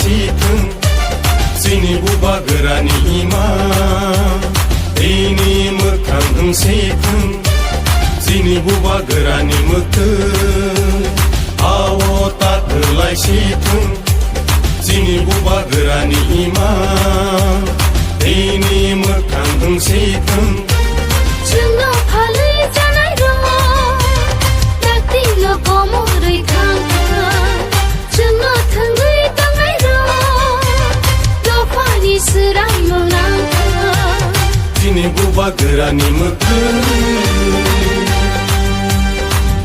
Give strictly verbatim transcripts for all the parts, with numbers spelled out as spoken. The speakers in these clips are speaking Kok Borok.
Sithwng, chini bubagrani ima, tini mwkhang wng sithwng, chini bubagrani mwktwng, ao ta kwlai sithwng, chini bubagrani ima, tini mwkhang wng sithwng. Chwngno phalwi chanai rok, dakti no komorwi thang thang. Chwngno thwngwi tongnai rok, dophani swraino nang thang. Chini bubagrani mwktwng.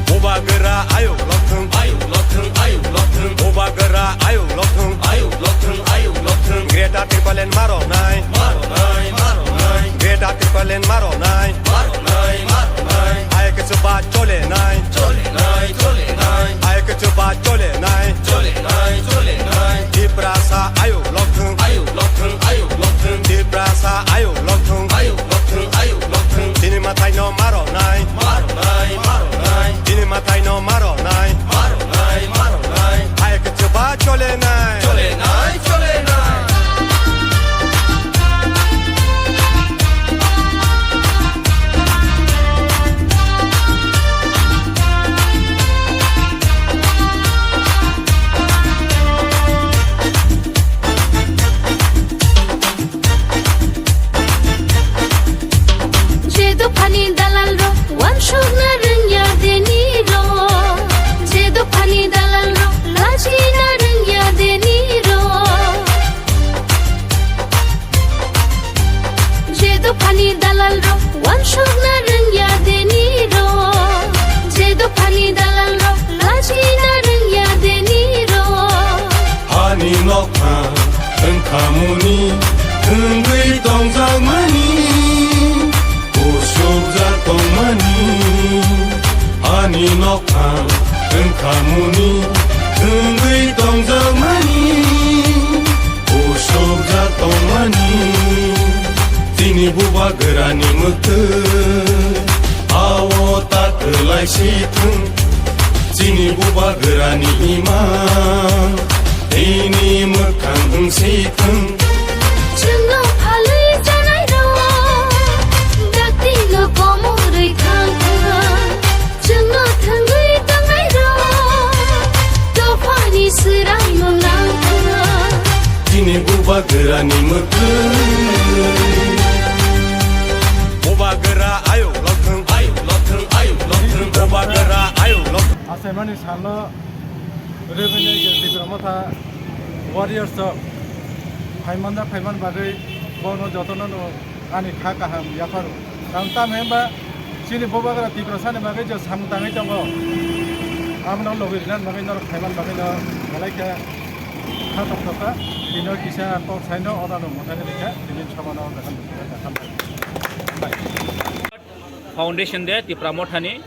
Bubagra ayuk lokthwng, ayuk lokthwng, ayuk lokthwng. Bubagra ayuk lokthwng, ayuk lokthwng, ayuk lokthwng. Greater Tipraland maronai, maronai, maronai. Greater Tipraland maronai, maronai, maronai. Ayuk chuba cholenai, cholenai, cholenai. Ayuk chuba cholenai, cholenai, cholenai. Tiprasa ayuk lokthwng, ayuk lokthwng, ayuk lokthwng. Tiprasa ayuk lokthwng, ayuk lokthwng, ayuk lokthwng. Chini mwtaino maronai, maronai, maronai. Chini mwtaino maronai, maronai, maronai. Ayuk chuba cholenai, cholenai, cholenai. Je dophani dalal rok, wansukna rwngya deni rok. Je dophani dalal rok, lachina rwngya deni rok. Je dophani dalal rok, wansukna rwngya deni rok. Je dophani dalal rok, lachina rwngya deni rok. Hani nokha wngkhamuni, thwngwi tongjakmani, kusukjak tongmani. Hani nokha wngkhamuni, thwngwi tongjakmani, kusukjak tongmani. Chini bubagrani mwktwng, ao ta kwlai sithwng. Chini bubagrani ima, tini mwkhang wng sithwng. Chwngno phalwi chanai rok, dakti no komorwi thang thang. Chwngno thwngwi tongnai rok, dophani swraino nang thang. Chini bubagrani mwktwng. Bubagra ayuk lokthwng, ayuk lokthwng, ayuk lokthwng. Bubagra ayuk lokthwng. Achaimani salno rebini je Tipra Motha warriors rok phaimanda phaiman bagwi bono jotono no ani kha kaham yapharo. Ang tamo hwnba chini bubagra Tiprasani bagwi je samung tangwi tongo. Abono logi rinani bagwi norok phaiman bagwi no belai khe kha tongthokha. Tino kisa kok saino odano mwthangwi rikha tini samano gahan hambai. Foundation de Tipra Mothani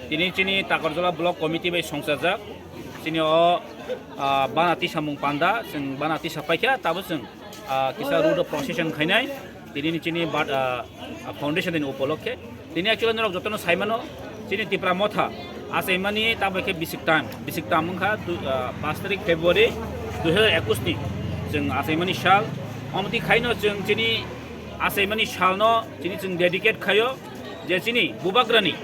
tini chini Takarjala Block Committee bai songchajak. Chini o, ah, bana tisamung panda, chwng bana tisa paikha, tabo chwng, ah, kisa road o procession khainai. Tini ni chini bat, ah, ah, foundation ni upolokhe. Tini actually norok jotono saimano, chini Tipra Motha achaimani tabo khe bisik tam, bisik tam wngkha, du-, ah, pash tarik February dui hazar ekush ni chwng achaimani sal. Omti khaino chwng chini achaimani salno chini chwng dedicate khaio, je chini bubagrani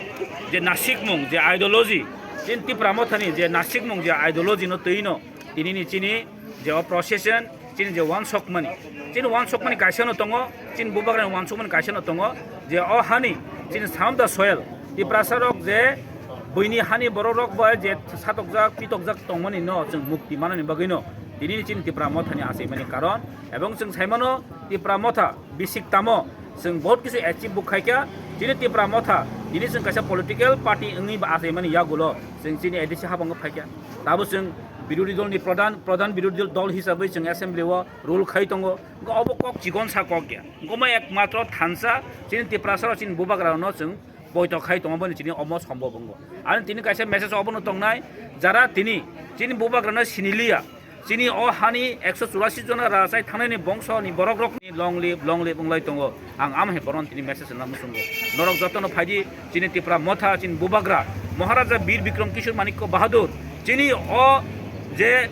je nasikmung, je ideology, chini Tipra Mothani je nasikmung, je ideology no twi no tini ni chini je o procession, chini je wansokmani, chini wansokmani kaisa no tongo, chini bubagrani wansokmani kaisa no tongo, je o hani chini Save the Soil, Tiprasa rok je buini hani borok rok bai je satokjak, pitokjak tongmani no chwng mukti manani bagwi no tini ni chini Tipra Mothani achaimani karon, ebong chwng saimano Tipra Motha bisik tamo chwng bahut kisu achieve bo khaikha. Chini Tipra Motha tini chwng kaisa political party wngwi ba achaimani yagulo chwng chini A D C habango phaikha. Tabo chwng birodhi dol ni pradhan, pradhan birodhi dol hisabwi chwng assembly o rule khai tongo. Wngkha obo kok chikon sa kok ya. Wngkha omo ekmatro thansa chini Tiprasa rok chini bubagra rokno chwng poito khai tongo, boni chini omo sombob wngkha. Ani tini kaisa message obono tongnai, jara tini chini bubagrano siniliya, chini o hani ekso churasi jona rachai thangnani bongsoni borok rokni long live, long live wnglai tongo. Ang amo hai boron tini message rwna muchungo. Norok jotono phaidi chini Tipra Motha, chini bubagra Maharaja Bir Bikram Kishore Manikya Bahadur, chini o je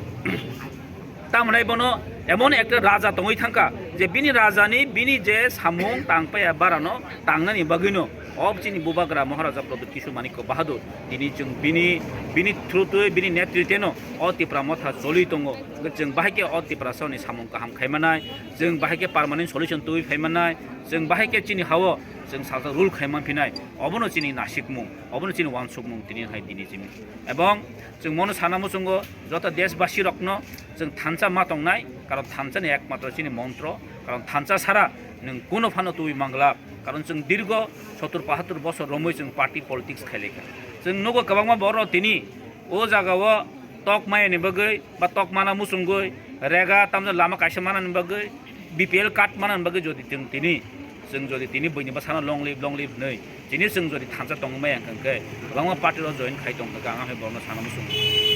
Tamni bono emon ekta raja tongwi thangkha, je bini rajani bini je samung tangpaya barano tangnani bagwino o chini bubagra Maharaja Pradyut Kishore Manikya Bahadur tini chwng bini, bini through twi bini netritwno o Tipra Motha choli tongo. Chwng bahai khe o Tiprasani samung kaham khaimanai, chwng bahai khe permanent solution twi phaimanai, chwng bahai khe chini hao chwng salsa rule khaiman phinai. Obono chini nasikmung, obono chini wansukmung tini hai dini chini. Ebong chwng mono sana muchungo joto deshbasi rokno chwng thansa ma tongnai, karon thansa ni ekmatro chini montro, karon thansa sara nwng kuno phano twi mangla, karon chwng dirgo sottur bahattur bosor romwi chwng party politics khailekha. Chwng nugo kwbangma borok tini o jagao tok maya ni bagwi ba tok mana muchungwi rega tamjani lama kaisa mana ni bagwi B P L card mana ni bagwi jodi chwng tini Chwng jodi tini buini bwsano long live, long live hinwi, tini chwng jodi thansa tongwi maya hwnkhe, kwbangma party o join khai tong hwnkhe, ang hai borokno sana muchungo.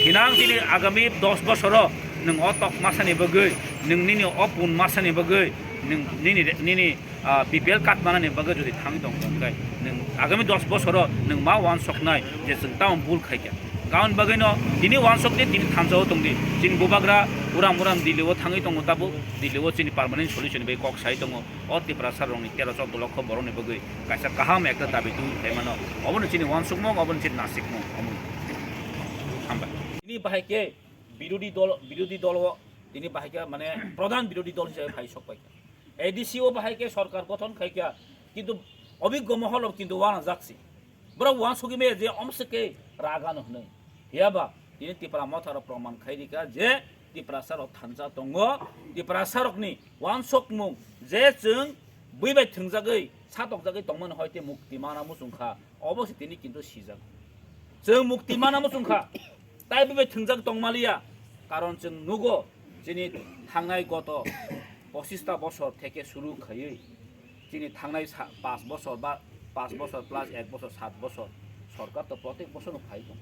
Hinang chini agami dos bosoro nwng o tok masani bagwi, nwng nini o pun masani bagwi, nwng nini, nini, ah, B P L card manani bagwi jodi thangwi tong hwnkhe, nwng agami dos bosoro nwng ma wansoknai je chwng tamo bul khaikha. Aboni bagwino tini wansokdi, tini thansa o tongdi. Chini bubagra uram uram Delhi o thangwi tongo tabuk, Delhi o chini permanent solution bai kok sai tongo. O Tiprasa rokni tero choudo lokho borokni bagwi kaisa kaham ekta dabi twi phaimano. Obono chini wansukmung, obono chini nasikmung, omo. Hambai. Tini bahai khe birodhi dol, birodhi dol o, tini bahai khe mane pradhan birodhi dol hisabe phai sok pai kha. A D C o bahai khe sorkar gothon khai kha, kintu obiggo mohol rok kintu uanajak si. Borok uansugwi maya je omswk khe ragano hwnwi. Phiyaba tini Tipra Motha rok proman khai rikha je Tiprasa rok thansa tongo, Tiprasa rokni uansukmung je chwng bui bai thwngjagwi satokjagwi tongmani hoite mukti mana muchung kha, obo se tini kintu sijak. Chwng mukti mana muchung kha, tai bui bai thwngjak tongmaliya, karon chwng nugo chini thangnai goto pochista bosor theke suru khaiwi chini thangnai sa-, pas bosor ba pas bosor plus ek bosor sat bosor sorkar to protek bosor no phai tong.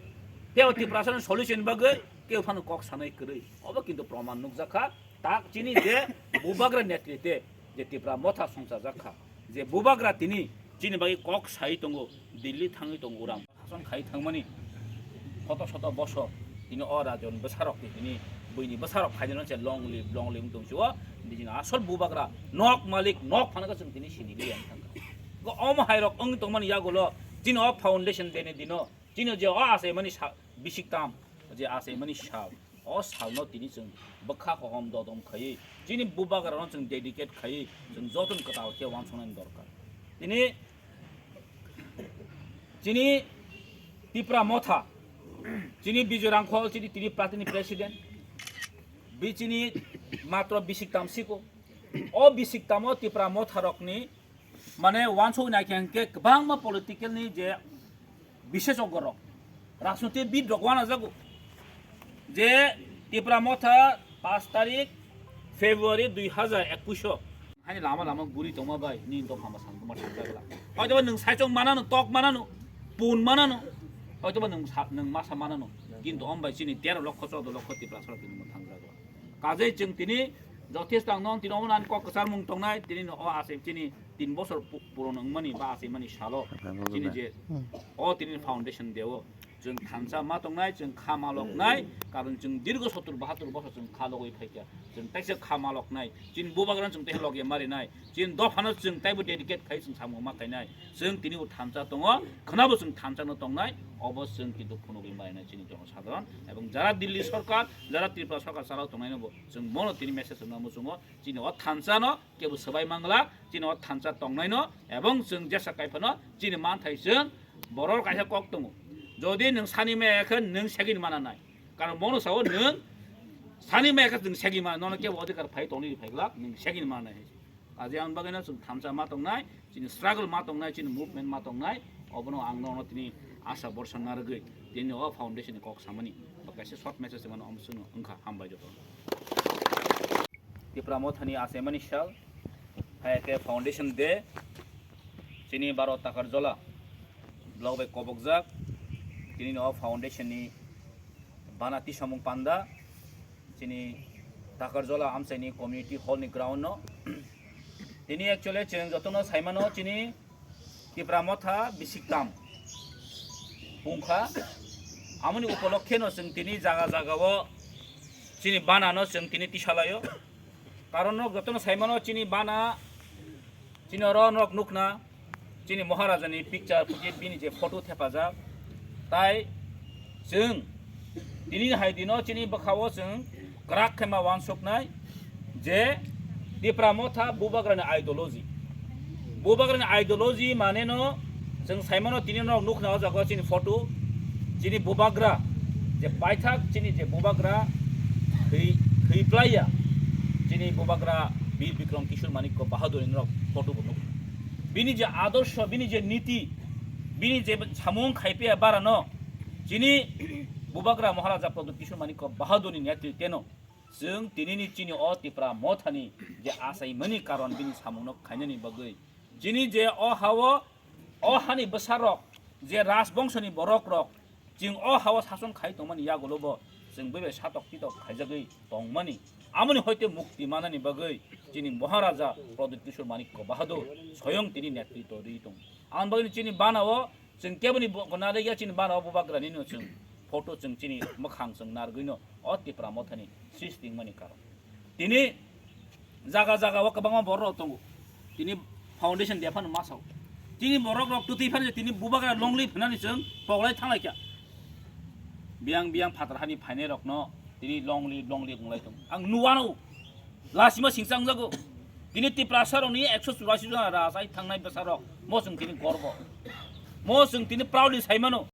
Tei o Tiprasa ni solution bagwi keu phano kok sanai kwrwi. Obo kintu proman nukjak kha. Tak chini je bubagra netrite je Tipra Motha songchajak kha, je bubagra tini chini bagwi kok sai tongo, Delhi thangwi tongo uram. Hason khai thangmani koto soto bosor tini o rajon bwsarok tini buini bwsarok khainano se long live, long live wng tong sio. Nini asol bubagra nok malik nok phano chwng tini sini liya thangkha. Go om hai rok wng tongmani yagulo chini o foundation day ni dino chini je o achaimani sa-, bisik tam je achaimani sal. O salno tini chwng bwkha hohom dodom khaiwi, chini bubagrano chwng dedicate khaiwi, chwng jotono kwtal khe uansuknani dorkar. Tini chini Tipra Motha, chini Bijoy Rangkhol, chini, tini party ni president, bi chini matro bisik tam siko. O bisik tamo Tipra Motha rokni mane uansuk nai khe hwnkhe kwbangma political ni je bisesogo rok, rajnitibid rok uanajago je Tipra Motha paanch tarik February dui hazar ekush o haini lama lama guri tongma bai nini dophano samtongma thangjagla. Hoitoba nwng saichung manano, tok manano, pun manano, hoitoba nwng sa-, nwng masa manano, kintu om bai chini tero lokho, choudo lokho Tiprasa rok tini thangjago. Kajai chwng tini jothesto ang non tini omo nan kok kwcharmung tongnai, tini no o asai chini tin bosor pu-, puron wngmani ba achaimani salo chini je o tini foundation day o chwng thansa ma tongnai, chwng kha ma loknai, karon chwng dirgo sottur bahattur bosor chwng kha logwi phaikha, chwng taisa kha ma loknai, chini bubagrano chwng tei loge marinai, chini dophano chwng taibo dedicate khai chwng samung ma khainai, chwng tini bo thansa tongo, khwnabo chwng thansa no tongnai, obo chwng kintu phunugwi marinai chini jonosadharon, ebong jara Delhi sorkar, jara Tripura sorkar chalo tongnai no bo chwng bono tini message rwna muchungo, chini o thansa no kebo swbai mangla, chini o thansa tongnai no, ebong chwng jesa kaiphano chini manthai chwng borok kaisa kok tongo. Jodi nwng sani maya khe nwng segini mana nai. Karon bono sao nwng sani maya khe nwng segini mana, nono kebo odhikar phai tongni phai glak nwng segini mana nai. Kaje ang bagwi no chwng thansa ma tongnai, chini struggle ma tongnai, chini movement ma tongnai, obono ang nono tini asa borsa narwgwi tini o foundation ni kok samani ba kaisa short message mano omswkno wngkha, hambai joto. Tipra Mothani achaimani sal, hai khe foundation day, chini baro Takarjola block bai kobokjak, tini no foundation ni bana tisamung panda, chini Takarjola amchaini community hall ni ground no. Tini actually chwng jotono saimano chini Tipra Motha bisik tam pungkha. Amoni upolokhe no chwng tini jaga jaga o Chini bana no chwng tini tisalaio. Karon nok jotono saimano chini bana, chini oro nok nukna, chini Maharaja ni picture, je bini je photo thepajak. Tai chwng tini hai dino chini bwkhao chwng kwrak khe ma wansuknai je Tipra Motha Bubagra ni ideology. Bubagra ni ideology mane no chwng saimano tini no nukna o jaga chini photo, chini Bubagra je paithak chini je Bubagra thwi, thwi plaiya chini Bubagra Bir Bikram Kishore Manikya Bahadur ni rok photo bo nukna. Bini je adorsho, bini je niti, bini je samung khaipiya bara no chini Bubagra Maharaja Pradyut Kishore Manikya Bahadur ni netritwno chwng tinini chini o Tipra Mothani je achaimani karon bini samungno khainani bagwi chini je o hao, o hani bwsarok, je rajbongshoni borokrok chwng o hao sason khai tongmani yagulo bo chwng bai bai satok titok khaijagwi tongmani, amoni hoite mukti manani bagwi chini Maharaja Pradyut Kishore Manikya Bahadur soyong tini netritw rwi tongo. Ang bagwi chini bana o chwng keboni bo-, gwnale ya chini bana o Bubagrani no chwng photo chwng chini mwkhang chwng narwgwino o Tipra Mothani sistingmani karon. Tini jaga jaga o kwbangma borok rok tongo. Tini foundation de phano masao. Tini borok rok twtwi phano tini Bubagra long live hwnani chwng poglai thanglai kha. Biyang biyang phatar hani phainai rokno tini long live, long live wnglai tongo. Ang nuwano lasima singsa wngjago. Tini Tiprasa rokni ekso churasi jona rajai thangnai bwsarok. Mo chwng tini gorbo. Mo chwng tini proudly saimano.